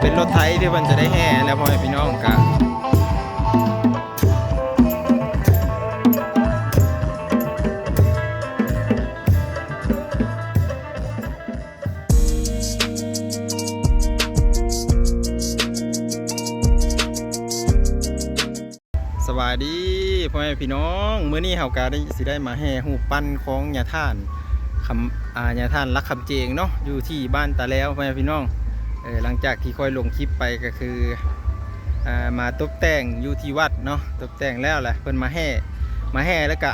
ເປັນລົດໄຖທີ່ເພິ່ນຈະໄດ້ແຫ່ແລ້ວ ພໍ່ແມ່ພີ່ນ້ອງກະ ສະບາຍດີພໍ່ແມ່ພີ່ນ້ອງ, ມື້ນີ້ເຮົາກະໄດ້ ຊິໄດ້ມາແຫ່ຮູບປັ້ນຂອງຍາທ່ານຄຳ ອາ ຍາທ່ານຫຼັກຄຳເຈງເນາະ ຢູ່ທີ່ບ້ານຕາແລວ ພໍ່ແມ່ພີ່ນ້ອງ. ເອີ ຫຼັງຈາກທີ່ຂ້ອຍລົງຄລິບໄປກະຄື ອາ ມາຕົບແຕ່ງຢູ່ທີ່ວັດເນາະ, ຕົບແຕ່ງແລ້ວແຫຼະ ເພິ່ນມາແຫ່ ມາແຫ່ແລ້ວກະ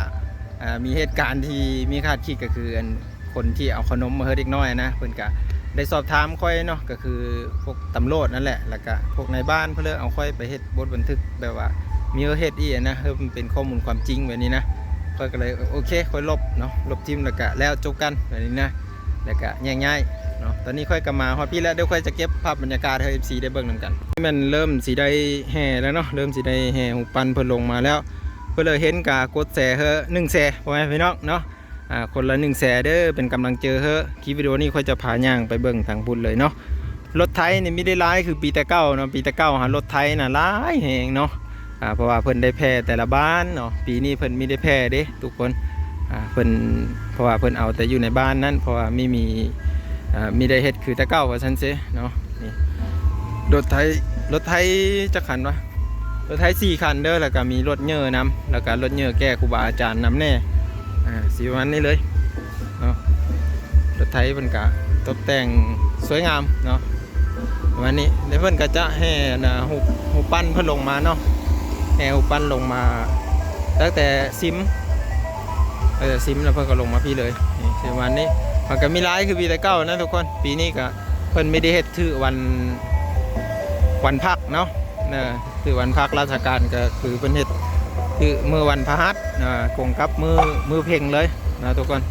ອາ ມີເຫດການທີ່ມີຄາດຄິດ ກະຄືອັນ ຄົນທີ່ເອົາເຂົ້າໜົມມາໃຫ້ເດັກນ້ອຍນະ ເພິ່ນກະໄດ້ສອບຖາມຂ້ອຍເນາະ, ກະຄືພວກຕຳຫຼວດນັ້ນແຫຼະ ແລ້ວກະພວກນາຍບ້ານເພິ່ນເລີຍເອົາຂ້ອຍໄປເຮັດບົດບັນທຶກ ແບບວ່າມີເຮັດອີກນະ ເອີ ມັນເປັນຂໍ້ມູນຄວາມຈິງແບບນີ້ນະ. ຂ້ອຍກະເລີຍ ໂອເຄ ຂ້ອຍລົບເນາະ ລົບຖິ້ມ ແລ້ວກະແລ້ວ ຈົບກັນແບບນີ້ນະ ແລ້ວກະແຍກຍ້າຍເນາະ. ຕອນນີ້ຂ້ອຍກະມາຮອດພີ້ແລ້ວ ດຽວຂ້ອຍຈະເກັບພາບບັນຍາກາດໃຫ້ເອັຟຊີໄດ້ເບິ່ງນຳກັນ. ແມ່ນເລີ່ມຊິໄດ້ແຫ່ແລ້ວເນາະ, ເລີ່ມຊິໄດ້ແຫ່ຮູບປັ້ນເພິ່ນລົງມາແລ້ວ. ເພິ່ນເລີຍເຫັນກະກົດແຊເຮີໜຶ່ງແຊ ພໍ່ແມ່ພີ່ນ້ອງເນາະ. ອາ ຄົນລະໜຶ່ງແຊເດີ ເປັນກຳລັງເຈີເຮີ. ຄລິບວິດີໂອນີ້ຂ້ອຍຈະພາຍ່າງໄປເບິ່ງທາງພຸ້ນເລີຍເນາະ. ລົດໄຖນີ້ມີໄດ້ຫຼາຍຄືປີແຕ່ເກົ່າເນາະ, ປີແຕ່ເກົ່າຫາລົດໄຖນະຫຼາຍແຮງເນາະ. ອາ ເພາະວ່າເພິ່ນໄດ້ແຜ່ແຕ່ລະບ້ານເນາະ, ປີນີ້ເພິ່ນມີໄດ້ແຜ່ເດ້ທຸກຄົນ. ອາ ເພິ່ນ ເພາະວ່າເພິ່ນເອົາແຕ່ຢູ່ໃນບ້ານນັ້ນ ເພາະວ່າມີ ມີ ອາ ມີໄດ້ເຮັດຄືແຕ່ເກົ່າວ່າຊັ້ນເຊເນາະ. ນີ້ລົດໄຖ ລົດໄຖຈັກຄັນວະ? ລົດໄຖສີ່ຄັນເດີ ແລ້ວກະມີລົດເຍີນຳ ແລ້ວກະລົດເຍີແກ່ຄູບາອາຈານນຳແດ່. ອາ ຊິປະມານນີ້ເລີຍເນາະ. ລົດໄຖເພິ່ນກະຕົບແຕ່ງສວຍງາມເນາະ ປະມານນີ້. ແລ້ວເພິ່ນກະຈະແຫ່ ອັນນ່າ ຮູບ ຮູບປັ້ນເພິ່ນລົງມາເນາະ, ແຫ່ຮູບປັ້ນລົງມາຕັ້ງແຕ່ຊິມ ຕັ້ງແຕ່ຊິມແລ້ວເພິ່ນກະລົງມາພີ້ເລີຍ. ນີ້ຊິປະມານນີ້. ມັນກະມີຫຼາຍຄືປີແຕ່ເກົ່ານະທຸກຄົນ, ປີນີ້ກະ ເພິ່ນມີໄດ້ເຮັດຖືກວັນ ວັນພັກເນາະ, ຖືກວັນພັກລາຊະການ ກະຄືເພິ່ນເຮັດຖືກມື້ວັນພະຫັດ ກົງກັບມື້ ມື້ເພັງເລີຍນະທຸກຄົນ.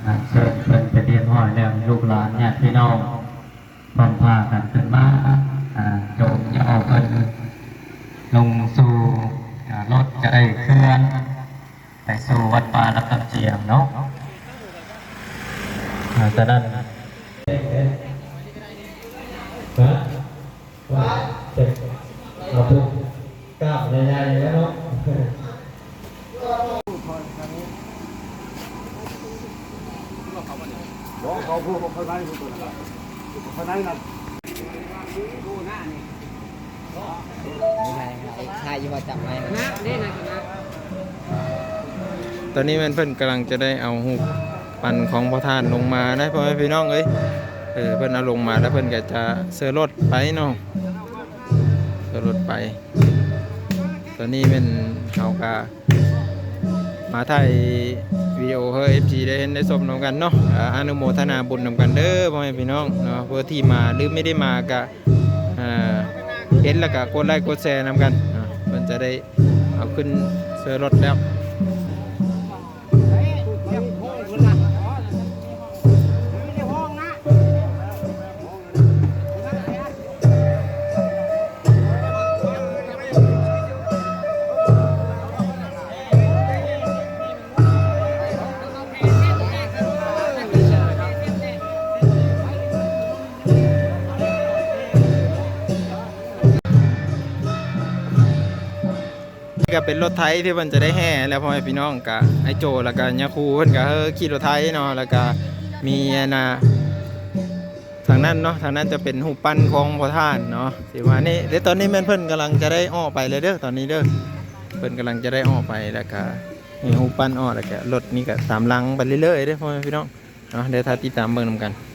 ອັນເຊີນເພິ່ນເປັນທີ່ຮຽບຮ້ອຍແລ້ວ ລູກຫຼານຍາດພີ່ນ້ອງ ພ້ອມພາກັນຂຶ້ນມາ ໂຈມຍໍເພິ່ນລົງສູ່ລົດຈະໄດ້ເຄື່ອນ ໄປສູ່ວັດປ່າລຳນ້ຳຈຽງເນາະ. ອາ ສະນັ້ນ ຮະ ວ່າເຈັບ ເອົາຜູ້ກ້າມໃຫຍ່ໆແລ້ວເນາະ. ບໍ່ ເຂົາຜູ້ ເຂົາໃນ ຜູ້ຕົວນັ້ນ ຜູ້ໃນນັ້ນ. ຕອນນີ້ແມ່ນເພິ່ນກຳລັງຈະໄດ້ເອົາຮູບປັ້ນຂອງພໍ່ທ່ານລົງມານະ ພໍ່ແມ່ພີ່ນ້ອງເອີຍ. ເອີ ເພິ່ນເອົາລົງມາແລ້ວເພິ່ນກະຈະເຊີລົດໄປເນາະ, ເຊີລົດໄປ. ຕອນນີ້ແມ່ນເຮົາກະ ມາຖ່າຍວິດີໂອໃຫ້ເອັຟຊີໄດ້ເຫັນໄດ້ຊົມນຳກັນເນາະ. ອາ ອະນຸໂມທະນາບຸນນຳກັນເດີພໍ່ແມ່ພີ່ນ້ອງເນາະ, ຜູ້ທີ່ມາຫຼືໄມ່ໄດ້ມາກະ ເຫັນແລ້ວກະກົດໄລກົດແຊນຳກັນເນາະ, ເພິ່ນຈະໄດ້ເອົາຂຶ້ນເຊີລົດແລ້ວ. ນີ້ກະເປັນລົດໄຖທີ່ເພິ່ນຈະໄດ້ແຫ່ແລ້ວ ພໍ່ແມ່ພີ່ນ້ອງ. ກະໄອ້ໂຈ ແລ້ວກະຍາຄູເພິ່ນກະ ເອີ ຂີ່ລົດໄຖເນາະ, ແລ້ວກະມີອັນນ່າ ທາງນັ້ນເນາະ, ທາງນັ້ນຈະເປັນຮູບປັ້ນຂອງພໍ່ທ່ານເນາະ ຊິວ່ານີ້. ແລະຕອນນີ້ແມ່ນເພິ່ນກຳລັງຈະໄດ້ອອກໄປແລ້ວເດີ ຕອນນີ້ເດີ, ເພິ່ນກຳລັງຈະໄດ້ອອກໄປ ແລ້ວກະມີຮູບປັ້ນອອກ ແລ້ວກະລົດນີ້ກະຕາມຫຼັງໄປເລື້ອຍໆເດີ ພໍ່ແມ່ພີ່ນ້ອງ. ເນາະ ດຽວຖ້າຕິດຕາມເບິ່ງນຳກັນ. ນີ້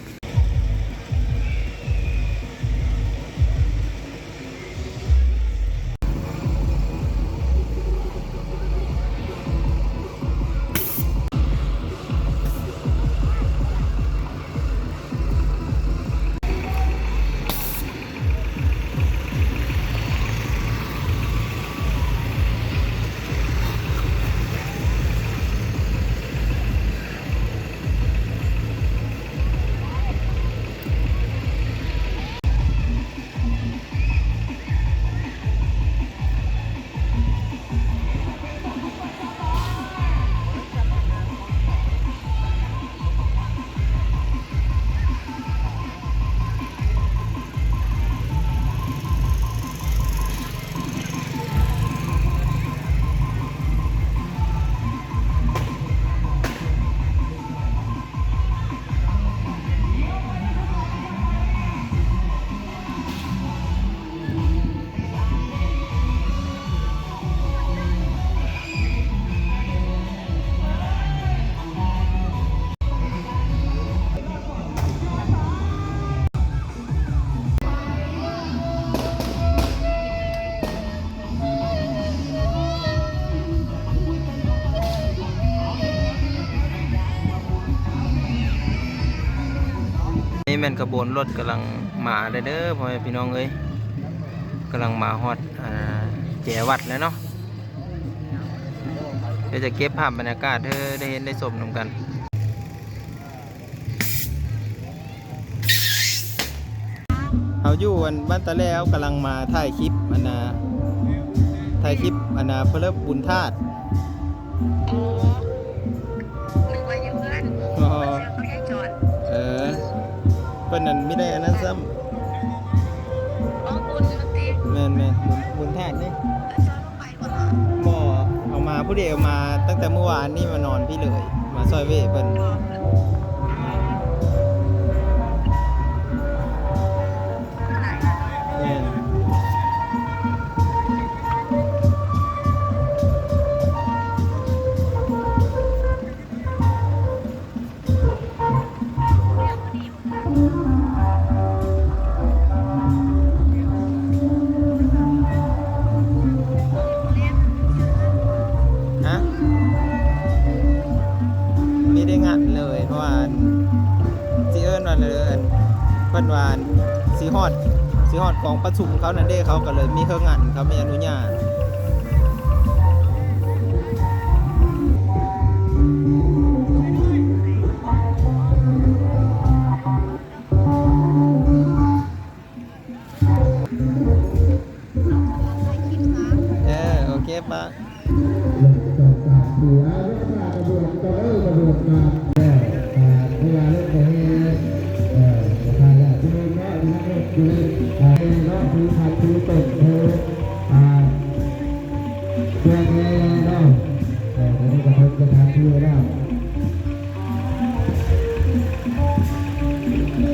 ນຂະບວນລົດກຳລັງມາແລ້ວເດີ ພໍ່ແມ່ພີ່ນ້ອງເອີຍ, ກຳລັງມາຮອດ ອ່າ ແຈວັດແລ້ວເນາະ. ດຽວຈະເກັບພາບບັນຍາກາດໃຫ້ໄດ້ເຫັນໄດ້ຊົມນຳກັນ. ເຮົາຢູ່ອັນບ້ານຕາແລ້ວ ກຳລັງມາຖ່າຍຄລິບອັນນ່າ ຖ່າຍຄລິບອັນນ່າ ເພິ່ນເລີບບຸນທາດ. ອໍ ນຶກວ່າຢູ່ເຮືອນ. ອໍ ເພິ່ນເຊື່ອເຂົາໃຫ້ຈອດ. ເອີ ເພິ່ນນັ້ນມີໄດ້ອັນນັ້ນຊ້ຳ. ອໍ ບຸນຕິ. ແມ່ນໆ ບຸນ ບຸນທາດນີ້. ເຂົາຈອດ ບໍ່ ເອົາມາຜູ້ດຽວ ມາຕັ້ງແຕ່ມື້ວານນີ້ ມານອນພີ້ເລີຍ ມາຊ່ອຍເວເພິ່ນ. ແມ່ນ. ຮະ ມີໄດ້ງັດເລີຍ ເພາະວ່າຊິເອີ້ນວ່າເລີ ເພິ່ນວ່າຊິຮອດ ຊິຮອດກອງປະຊຸມເຂົານັ້ນເດ້ ເຂົາກໍເລີຍມີເຄື່ອງງັດ ເຂົາມີອະນຸຍາດ. ເອີ ໂອເຄປະ.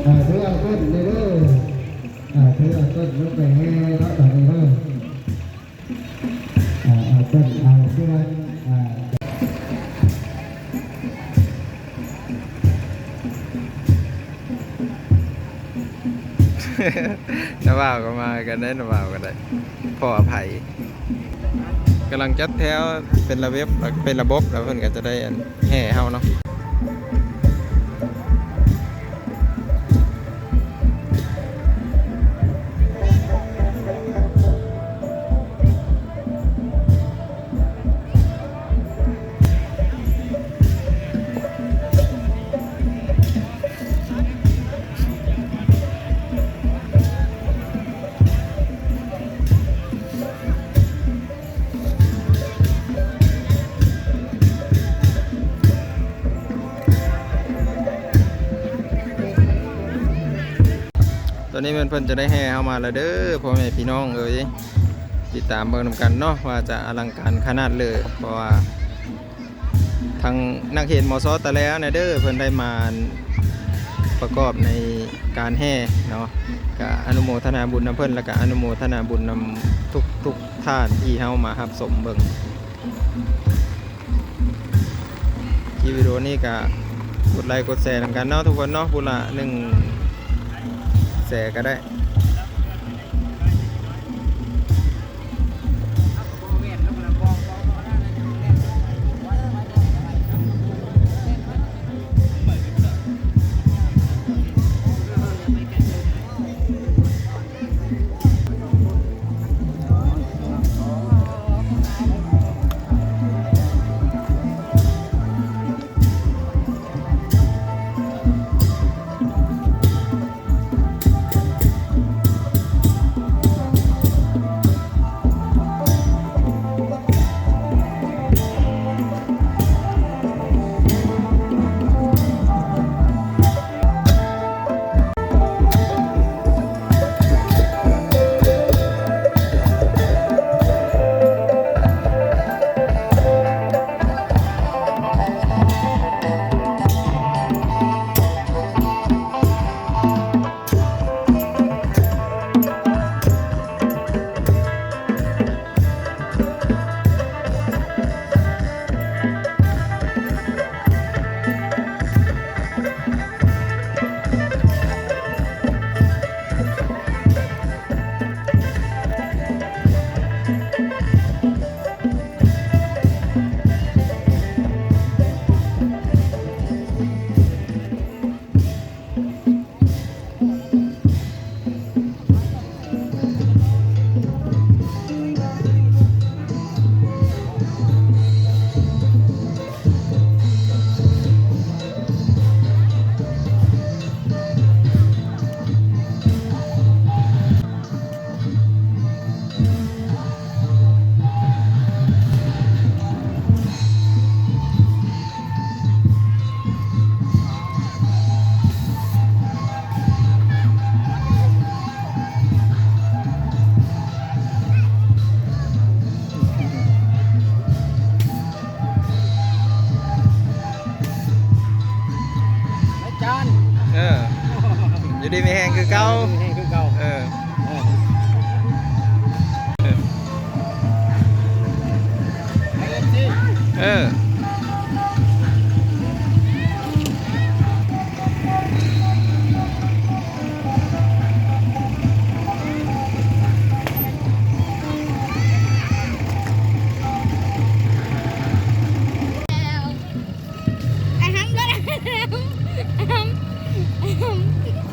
ອ່າ ຖືເອົາຕົ້ນເດີ ອ່າ ຖືເອົາຕົ້ນລົງໄປແຫ່ເນາະ ຕອນນີ້ເດີ ອ່າ ເອົາຕົ້ນ ເອົາເຮືອນ ອ່າ ນ້າບ່າວກໍມາກັນເດ້ ນ້າບ່າວກໍໄດ້ ພໍອະໄພ. ກຳລັງຈັດແຖວເປັນລະບຽບ ເປັນລະບົບ ແລ້ວເພິ່ນກໍຈະໄດ້ອັນແຫ່ເຮົາເນາະ. ຕອນນີ້ແມ່ນເພິ່ນຈະໄດ້ແຫ່ເຮົາມາແລ້ວເດີ ພໍ່ແມ່ພີ່ນ້ອງເອີຍ, ຕິດຕາມເບິ່ງນຳກັນເນາະ ວ່າຈະອະລັງການຂະໜາດເລີ ເພາະວ່າ ທາງນັກຮຽນ ມສ ຕະແລວແນ່ເດີ ເພິ່ນໄດ້ມາປະກອບໃນການແຫ່ເນາະ, ກະອະນຸໂມທະນາບຸນນຳເພິ່ນ ແລ້ວກະອະນຸໂມທະນາບຸນນຳທຸກໆທ່ານທີ່ເຮົາມາຮັບຊົມເບິ່ງ. ຄລິບວິດີໂອນີ້ກະກົດໄລກົດແຊນຳກັນເນາະທຸກຄົນເນາະ, ຜູ້ລະໜຶ່ງແຊກະໄດ້. ຕ ດີມີແຮງຄືເກົ່າ ແຮງຄືເກົ່າ ເອີ ເອີ ເອີ.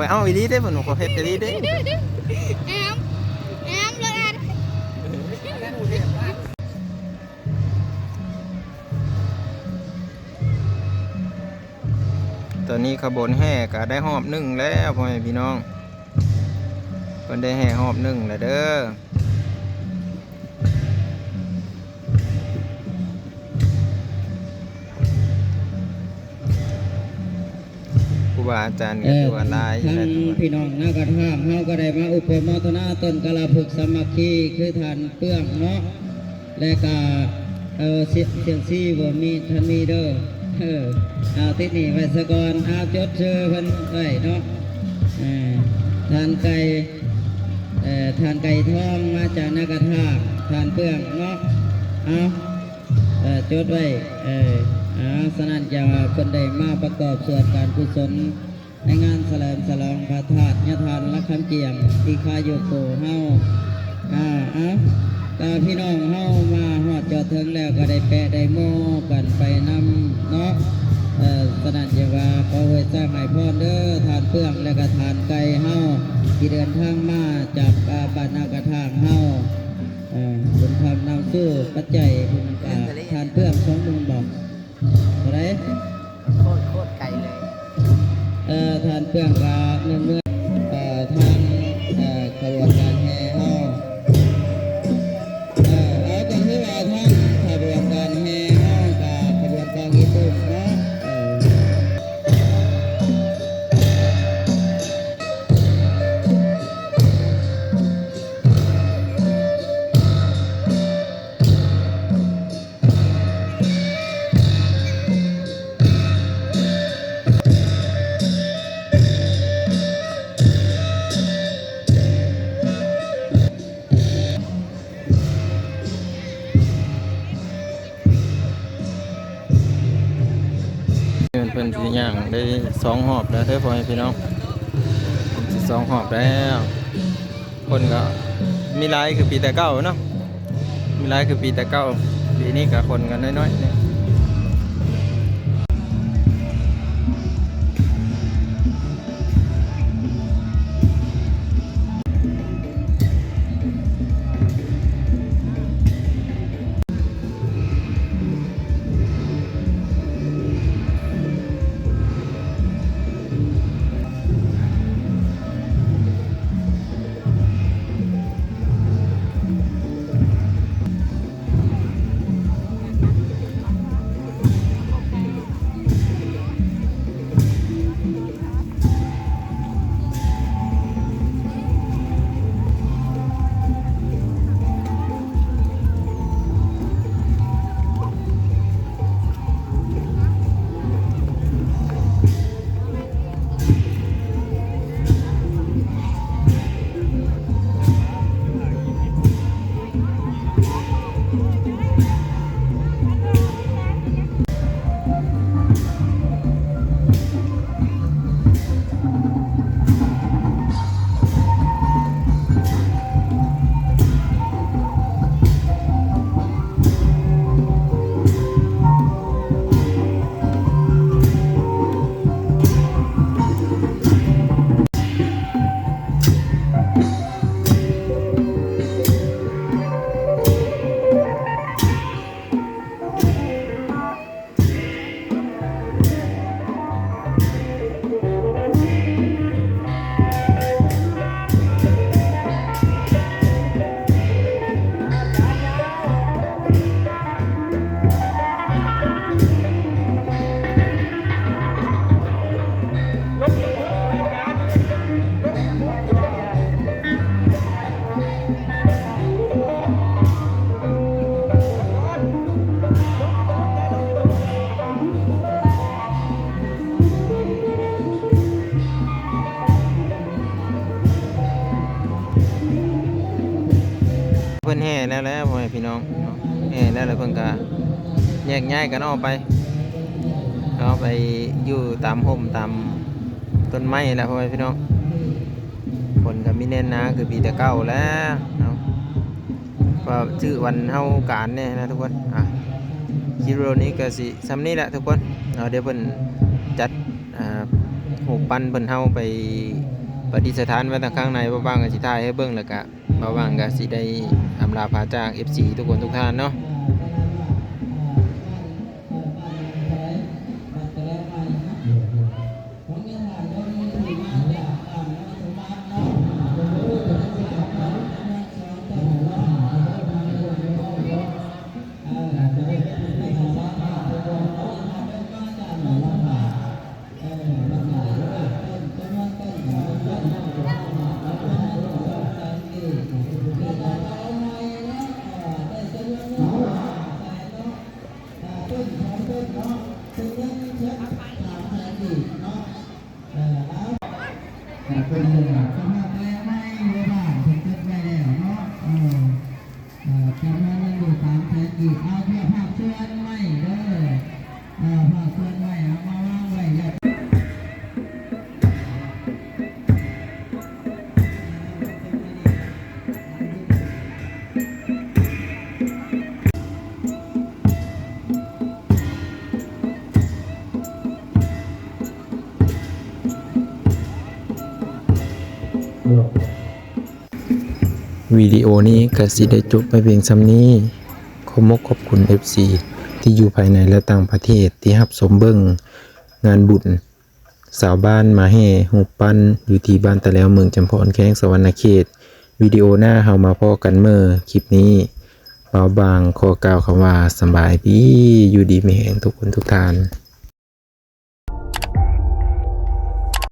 ຂ້ອຍເອົາອີ່ຫຼີເດ້ ເພິ່ນວ່າຂ້ອຍເຮັດອີ່ຫຼີເດ້. ຕອນນີ້ຂະບວນແຫ່ກະໄດ້ຮອບໜຶ່ງແລ້ວ ພໍ່ແມ່ພີ່ນ້ອງ ເພິ່ນໄດ້ແຫ່ຮອບໜຶ່ງແລ້ວເດີ. ຄູບາອາຈານກໍຖືວ່າຫຼາຍຢູ່ແລ້ວ ທາງພີ່ນ້ອງນາກະທາງເຮົາກໍໄດ້ມາອຸປະໂມທະນາຕົ້ນກາລະພຶກສາມັກຄີ ຄືທ່ານເປືອງເນາະ ແລະກະ ເອີ ເຊ- ຊຽງຊີບໍ່ມີ ທ່ານມີເດີ ເອີ ເອົາຕິດໜີ້ໄວ້ສາກ່ອນ ເອົາຈົດຊື່ເພິ່ນໄວ້ເນາະ ເອີ ທ່ານໄກ່ ເອີ ທ່ານໄກ່ທອງມາຈາກນາກະທາງ ທ່ານເປືອງເນາະ ເອົາ ເອີ ຈົດໄວ້ ເອີ ເອົາ ສະນັ້ນຈະວ່າເພິ່ນໄດ້ມາປະກອບສ່ວນການກຸສົນ ໃນງານສະເຫຼີມສະຫຼອງພະທາດຍາທ່ານລະຄຳຈຽງ ທີ່ຄາຢູ່ຄູ່ເຮົາ ອາ ເອົາ ກະພີ່ນ້ອງເຮົາມາຮອດຈອດເຖິງແລ້ວ ກໍໄດ້ແປະໄດ້ໂມກັນໄປນຳເນາະ ເອີ ສະນັ້ນຈຶ່ງວ່າຂໍອວຍພອນໃຫ້ພອນເດີ ທ່ານເປືອງ ແລະກະທ່ານໄກ່ເຮົາ ທີ່ເດີນທາງມາຈາກ ອາ ບ້ານນາກະທາງເຮົາ ເອີ ບຸນທຳນຳສູ່ປັດໄຈ ເພິ່ນກະ ທ່ານເປືອງ ສອງໝື່ນ ບາດ ເທົ່າໃດ? ໂຄດ ໂຄດໄກເລີຍ ເອີ ທ່ານເປືອງກະໜຶ່ງໝື່ນ ເອີ ທາງ ເອີ ຂະບວນການແຫ່ເຮົາ ເອີ ເອົາ ກໍຄືວ່າທາງຂະບວນການແຫ່ເຮົາກະຂະບວນການຍີ່ປຸ່ນເນາະ ເອີ. ເພິ່ນ ເພິ່ນຊິຍ່າງໄດ້ສອງຮອບແລ້ວເດີ ພໍ່ແມ່ພີ່ນ້ອງ ເພິ່ນຊິສອງຮອບແລ້ວ. ຄົນກໍມີຫຼາຍຄືປີແຕ່ເກົ່າເນາະ ມີຫຼາຍຄືປີແຕ່ເກົ່າ ປີນີ້ກໍຄົນກໍນ້ອຍໆ ເ ແຫ່ແລ້ວແຫຼະພໍ່ແມ່ພີ່ນ້ອງເນາະ ແຫ່ແລ້ວ ແລ້ວເພິ່ນກະແຍກຍ້າຍກັນອອກໄປ ເອົາໄປຢູ່ຕາມຮົ່ມຕາມຕົ້ນໄມ້ແຫຼະພໍ່ແມ່ພີ່ນ້ອງ. ຝົນກະມີແໜ້ນໜາຄືປີແຕ່ເກົ່າແລ້ວເນາະ ວ່າຖືກວັນເຮົາການແດ່ນະທຸກຄົນ. ອ່າ ຄລິບວິດີໂອນີ້ກະຊິສ່ຳນີ້ແຫຼະທຸກຄົນເນາະ ດຽວເພິ່ນຈັດ ອ່າ ຮູບປັ້ນເພິ່ນເຮົາໄປປະດິດສະຖານໄວ້ທາງຂ້າງໃນ ບໍ່ວ່າງກະຊິຖ່າຍໃຫ້ເບິ່ງ ແລ້ວກະ ບ່າວຫວ່າງກະຊິໄດ້ອຳລາພາຈາກເອັຟຊີທຸກຄົນທຸກທ່ານເນາະ. ເປັນເລື່ອງສະເພາະແຕ່ໄມ້ ແມ່ບ້ານເພິ່ນຈົດໄວ້ແລ້ວເນາະ ເອີ ເອີ ຈຳນວນເງິນຢູ່ສາມແສນກີບ ເອົາເພື່ອພາກສ່ວນໄມ້ເດີ ເອີ ພາກສ່ວນໄມ້ເອົາມາວາງໄວ້ແລ້ວ. ວິດີໂອນີ້ກະຊິໄດ້ຈົບໄປພຽງສ່ຳນີ້. ຂໍຂອບຂອບຄຸນເອັຟຊີທີ່ຢູ່ພາຍໃນ ແລະ ຕ່າງປະເທດທີ່ຮັບຊົມເບິ່ງງານບຸນ ຊາວບ້ານມາແຫ່ຮູບປັ້ນຢູ່ທີ່ບ້ານຕາແລ້ວ ເມືອງຈຳພອນ ແຂວງສະຫວັນນະເຂດ. ວິດີໂອໜ້າເຮົາມາພໍ້ກັນເໝີ. ຄລິບນີ້ບ່າວຫວ່າງຂໍກ່າວຄຳວ່າສະບາຍດີ ຢູ່ດີມີແຮງທຸກຄົນທຸກທ່ານ.